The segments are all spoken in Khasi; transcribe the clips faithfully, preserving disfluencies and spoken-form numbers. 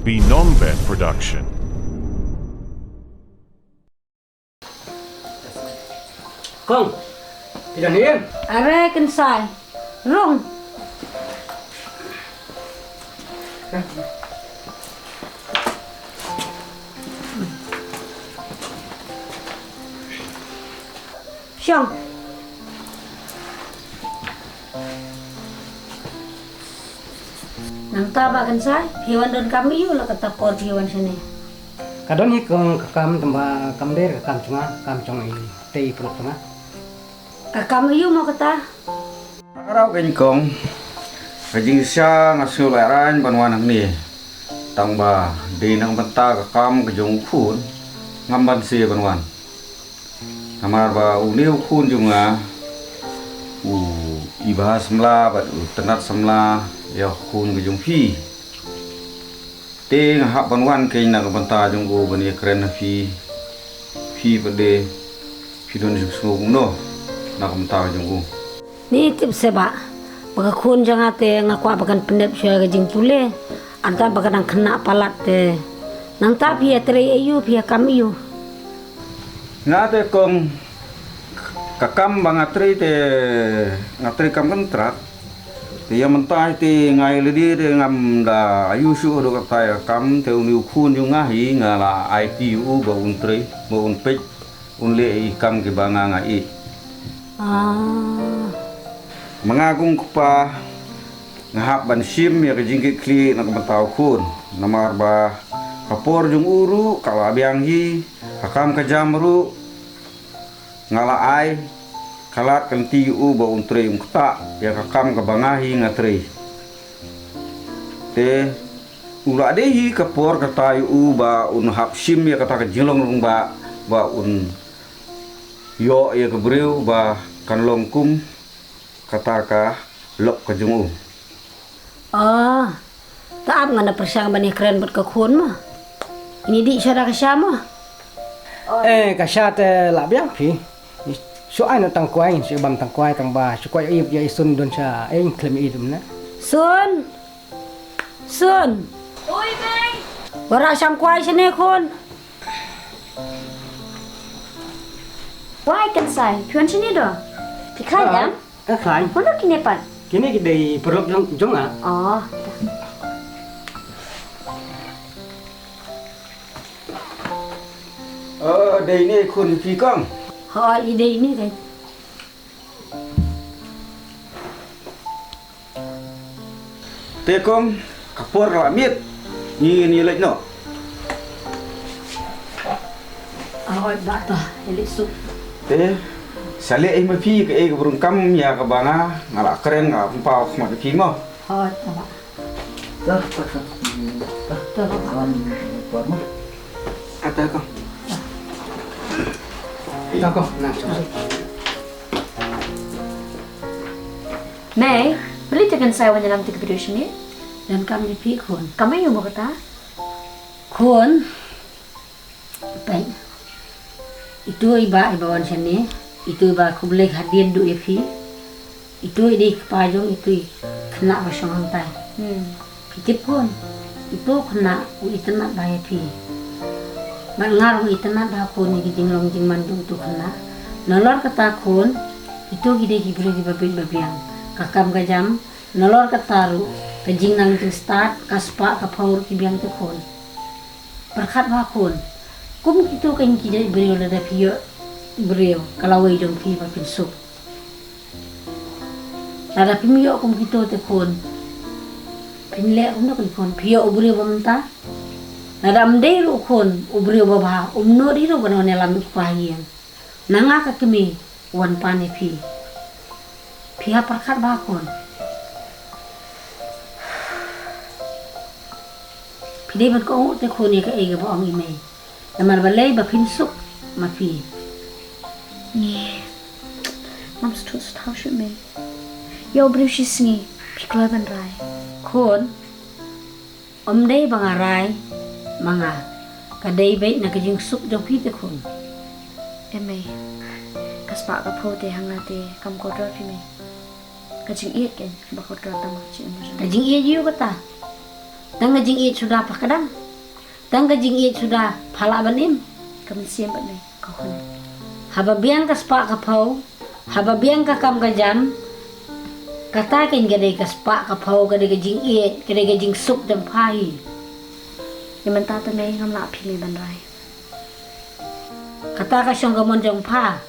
Binongbet Production. Kong, phi dang im? Are Kynsai. Rung. Shong. Nangta Bah Kynsai, phi wan don kam aïu la kata por phi wan shane? Ka don hi kong ka kam tang ba kam dei ka kam jong nga, kam jong i tei pynlong jong nga. Ka kam aïu mo kata? Ka rau kong, ka jingshisha nga sngew la rang ban wan hangne. Tang ba dei na ka bynta ka kam ka jong u khun ngam banse ban wan. Namar ba une u khun jong nga u i bha samla bad u tynnad samla ïa u khun ka jong phi. Te nga hap ban wan keiñ na ka bynta jong u ban ïakren ha phi. Phi pat de phi don jingsngew kumno na ka bynta jong u? Ni tip se bah, ba ka khun jong nga te nga kwah ba kan pyndep shuwa ka jingpule. Arta ba ka dang khynnah palat te. Nangta phi ïatrei aïu, phi ïakam aïu? Nga te kong, ka kam ba nga trei te nga trei kam kontrak. Te ïa mynta te nga ïa lade te ngam da aïu shuh haduh katta ïa ka kam, te une u khun jong nga hi nga la ai kti ïa u ba un trei, ba un peit, un leh i kam kiba nga nga ïeh. Ah. Ma nga kum u kpa nga hap ban shim ïa ka jingkitkhlieh na ka bynta u khun. Namar ba ka por jong u ruh ka la biang hi, ka kam ka jam ruh nga la ai, ka lad ka lynti ïa u ba un trei, un ktah ïa ka kam kaba nga hi nga trei. Te u la dei hi ka por kata ïa u ba un hap shim ïa kata ka jinglong rangbah ba un ïoh ïa ka briew ba kan long kum kata ka lok ka jong u. Oh, ta ap ngan da pyrshang ban ïakren bad ka khun mo. Ini dih sha da ka sha mo. Eh, ka sha te lah biang phi. Shu ai noh tang kwai, shu bam tang kwai tang ba shu kwai ïa i Sun don sha, eh, khlem i dum na. Sun. Sun. Oi, mei. Wara shang kwai shane khun. Wai Kynsai, phi wan shane do? Phi khlaiñ em? Ka khlaiñ. Mano kine pat? Kine ki dei paralok jong, jong nga. Oh. Oh, dei ne khun phi kong? Ho, i dei ne dei. Te kong, ka por ka la miet. Ngi ngi leit noh. Ahoy ba ta, ele suk. Te sa leh ei ma phi kaei kaba rung kam ïa kaba nga nga la kren nga pynpaw khmat ïa phi mo. Ahoy ta ba. Ta ta ta. Ta ba. Wan por mo. Ata kong. Ta kong na. Mei, balei te Kynsai wan ïalam te ka video shane? Donkam ïa phi khun. Kam aïu mo kata? Khun. Peit. Itu i bah i ba wan shane. Itu i ba khublei hadien duh ïa phi. Itu i dei kpa jong itu i khynnah ba shong hangtai. Hmm. Phi tip khun, itu khynnah u itynnad bha ïa phi. Bad nga ruh nga itynnad bha khun ïa ki jinglong jingman jong itu khynnah. Nalor kata khun, itu ki dei ki briew kiba bit ba biang. Ka kam ka jam, nalor kata ruh, ka jingnang jingstad, ka spah ka phew ruh ki biang te khun. Pyrkhat bha khun. Kum kito keiñ ki jait briew lada phi ïoh briew, ka lawei jong phi ba phin suk. Lada phim ïoh kum kito te khun, phin leh kumno keiñ khun, phi ïoh u briew ba mynta. Lada ym dei ruh khun u briew ba bha, um nud hi ruh ban wan ïalam ïa u kpa ha ïing. Na nga ka kmie wan pan ïa phi. Phi hap pyrkhat bha khun. Phi dei ban kohnguh te khun ïa kaei kaba ong i mei. Namar balei ba phin suk ma phi. Ngi ngam sngewthuh shuh mei. Ïa u briew shi sngi phi kloi ban rai. Khun, ym dei ba nga rai ma nga. Ka dei beit na ka jingsuk jong phi te khun. Em mei. Ka spah ka phew te ha nga te kam kordor phi mei. Ka jingïeit kein, ba khot ka tang ka jingïeit. Ka jingïeit ïa u kata. Tang ka jingïeit suda pha kdang. Tang ka jingïeit suda pha lah ban im. Ka mynsiem bad me, ka hun. Haba biang ka spah ka phew, haba biang ka kam ka jam, kata kein ka dei ka spah ka phew, ka dei ka jingïeit, ka dei ka jingsuk jong pha hi. Ïa mynta te me ngam lah phi me ban rai. Kata ka shong ka mon jong pha.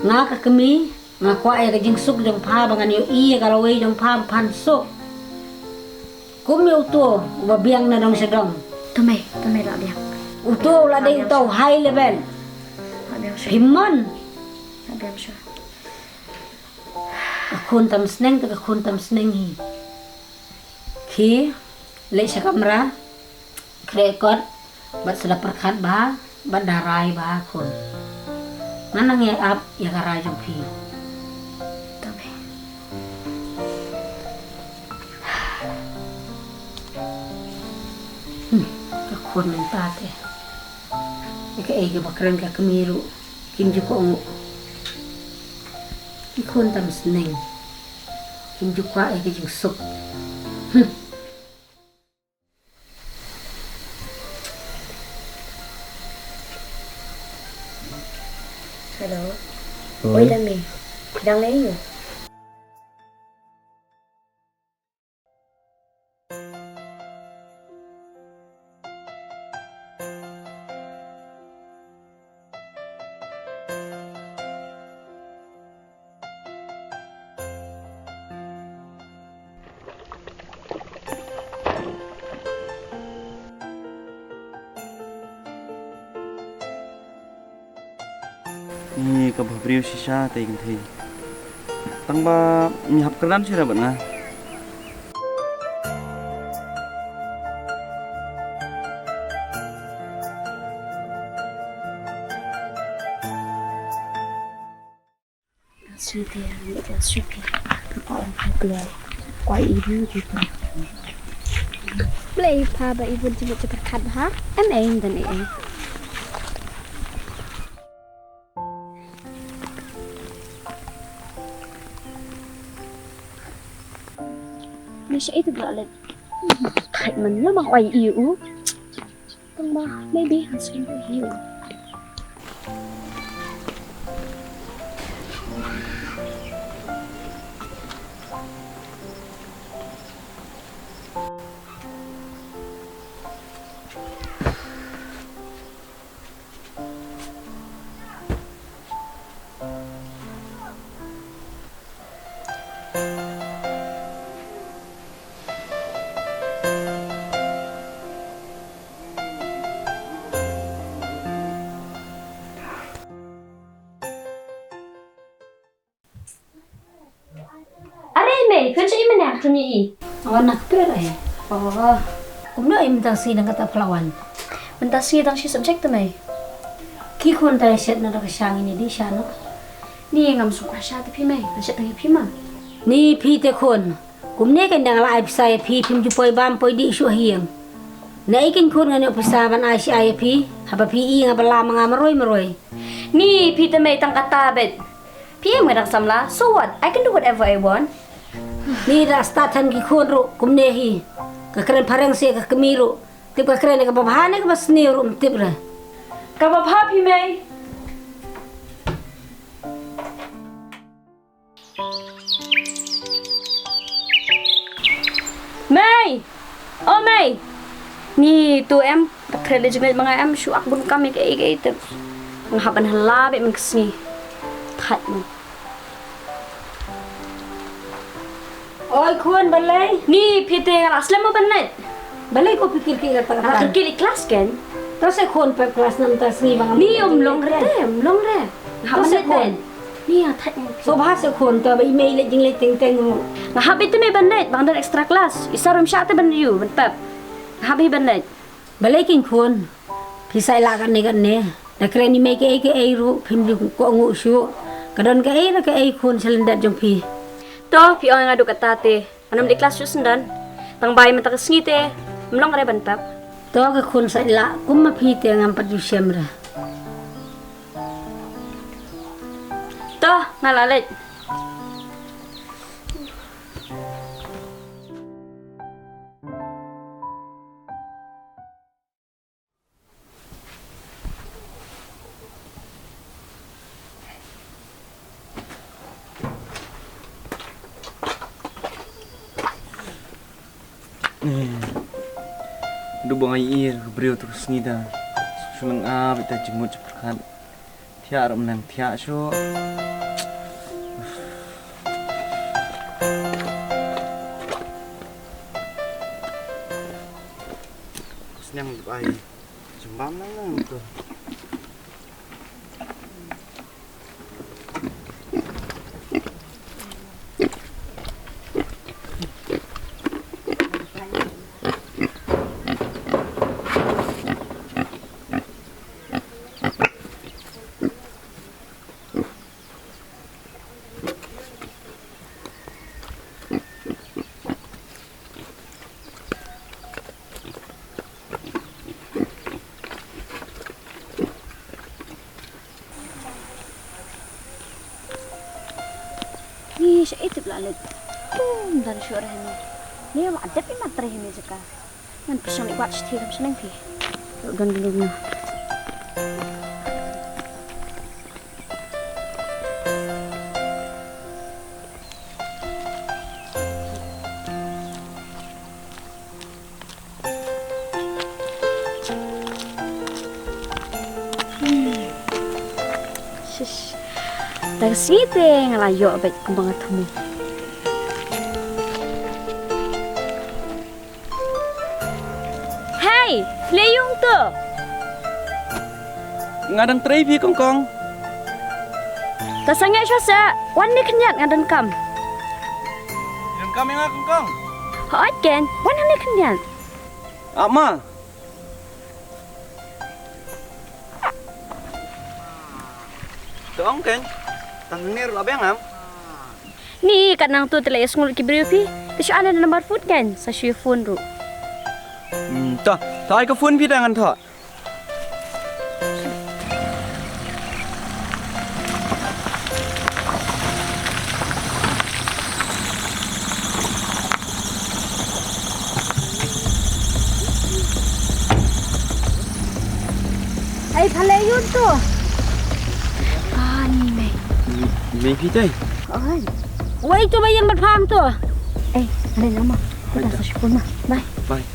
Nga ka kmie, nga kwah ïa ka jingsuk jong pha ba ngan ïohi ïa ka lawei jong pha ba phan suk. Kum ïa uto uba biang na dong sha dong. To me, to me lah biang. Uto u la dei uto u high level. Lah biang shuh. Phim mon. Lah biang shuh. Ka khun tam sneng te ka khun tam sneng hi. Khie leit sha kamra. Khreh kot bad sa da pyrkhat bha bad da rai bha khun. Ngan nang ïa ap ïa ka rai jong phi. To me. Hmm, ka khun mynta te. Ïa kaei kaba kren ka kmie ruh kim ju kohnguh. Ki khun tam sneng kim ju kwah ïa ka jingsuk. Hmm. Hello. Oi. Oi, Dami. Phi dang leh aiu? Ni ka bhabriew shisha te kynthei. Tang ba ngi hap kyrdan shisha bad nga. Blei pha ba i bun jingmut jingpyrkhat ha. Em em dan ei ei. Ni sha itu ba leh. Thait man lo mang oi i u. Tang ba maybe han sum ba hi u. Are mei, phin sa i mane, phin i. Awan na kper ai. Oh. Kumno i mynta sngi dang kata phlawan? Mynta sngi dang shi subject te mei. Ki khun ta shet na da ka shang ini di sha no. Ni ngam suk sha te phi mei, na shet te phi ma. Ni phi te khun. Kumne kan dang la ai pisa ïa phi, phim ju poi bam poi dih shuh hiang. Na i kin khun ngan ïoh pisa ban ai shi ai ïa phi, haba phi i nga ba la ma nga maroi maroi. Ni phi te mei tang kata bet. Phi em nga dang samla, so what? I can do whatever I want. Ni da start han ki khun ruh kumne hi. Ka kren phareng se ka kmie ruh. Tip ka kren ka babha ne ka basniew ruh tip re. Ka babha phi mei. Mei! O mei! Ni tu em, ta khreh le jingeh ma nga em, shu ak bun kam ïa kaei kaei te. Nga hap ban hala bad man ka sngi. Thait mo. Oi khun balei? Ni phi te nga la slem mo ban leit. Balei ko phi kyrkieh kata kata? Nga kyrkieh leit klas ken. To se khun pep klas nam ta sngi ba nga. Ni ym long re te, ym long re. Nga hap ban leit. Ni nga thait mo. So bha se khun to ba i mei leit jingleit teng teng ruh. Nga hap beit te mei ban leit, ba nga don extra class. I sir um shah te ban review, ban pep. Nga hap beit ban leit. Balei kin khun? Phi sa ïa lah katne katne. Da kren i mei kaei kaei ruh phim ju kohnguh shuh. Ka don kaei re kaei khun sha lyndet jong phi. To phi ong nga duk kata te. Ngan ym leit klas shuh shen don. Tang ba i mynta ka sngi te ym long re ban pep. To ka khun sa ïa lah kum ma phi te ngam pat ju shem re. To nga la leit. Eh. Duh ba nga ïohi ka briew tu ka sngi da. Shu nang ap ita jingmut jingpyrkhat. Thiah ruh mynta thiah shuh. Sniang bai. Jembam nang nang tu. Ni sha itip la leit. Tum dan shu reh ni. Ni ma dep i ma treh ni jaka. Ngan pyrshang i wat shi thie kam shneng phi. Don gulung na. Shish. Da ka sngi te nga la ïoh bad kumba nga thmu. Hei, Fleiyung tu. Nga dang trei phi kong kong. Ta sangeh shuwa sa, wan ne khyndiat nga donkam. Donkam ïa nga kong kong. Hooid ken, wan ne khyndiat. Ama. To ong ken, tang hangne ruh la biang am? Ni kat nangtu te la ïa sngew ki briew phi. Te shu ai nambar phone ken, sa shu ïa phone ruh. Hmm, to, to ai ka phone phi da ngan thoh. Ai, pha leh ïa u to. Ani mei. Mei phi tai. Ai. Wei to ba ïeng bad pha to. Ei, ale nama. Kita sa shu phone ma. Bye. Bye.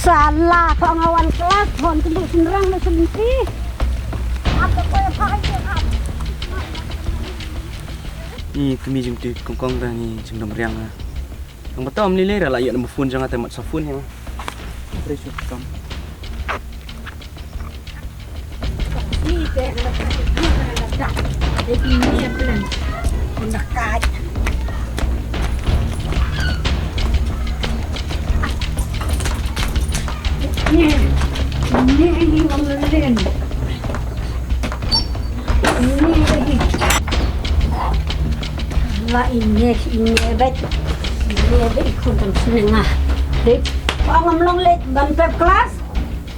Sala, pha nga wan klas, phone kynduh shynrang na shynti. Ap ko pha ïa ap. Ni kmie jingtip kong kong da ni jingdom riang ha. Nang ba tam lei lei ra la ïoh number phone jong nga te mat sa phone ïa nga. Pressure kam. Ni te na ka ni na ka. Ni ni plan. Kong da ka. Ni ni ni ngam len. La ine ine bet. Ine bet khun tam sne nga. Dei pa ngam long leh ban pep klas.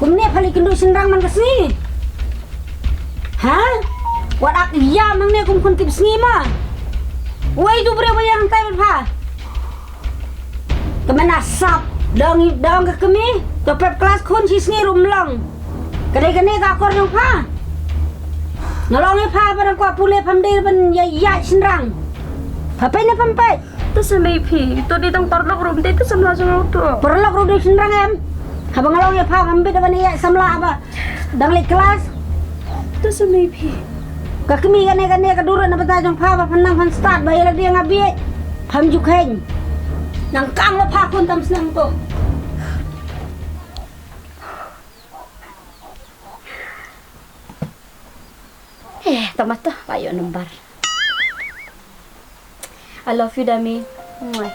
Kumne pha leh kynduh shynrang man ka sngi. Ha? Wat ak ïa mang ne kum khun tip sngi ma. Wei tu briew ba ïa hangtai pha. Ka mena sap dang dang ka kmie to pep klas khun shi sngi rum long. Ka dei kane ka akor jong pha. Nga long ïa pha ba dang kwah pule pham dei ban ïa ïa shynrang. Pha peit ne pham peit. To sa mei phi to dei tang paralok rum dei to samla jong to. Paralok rum dei shynrang em. Haba nga long ïa pha pham bit ban ïa samla ba dang leh klas. To sa mei phi. Ka kmie kane kane ka dur na bata jong pha ba phan nang phan stad ba ïa la dei nga bieit. Pham ju kheiñ. Nang kang la pha khun tam snang to. Eh, tama to, ba ïoh number. I love you, Dami. Mwah.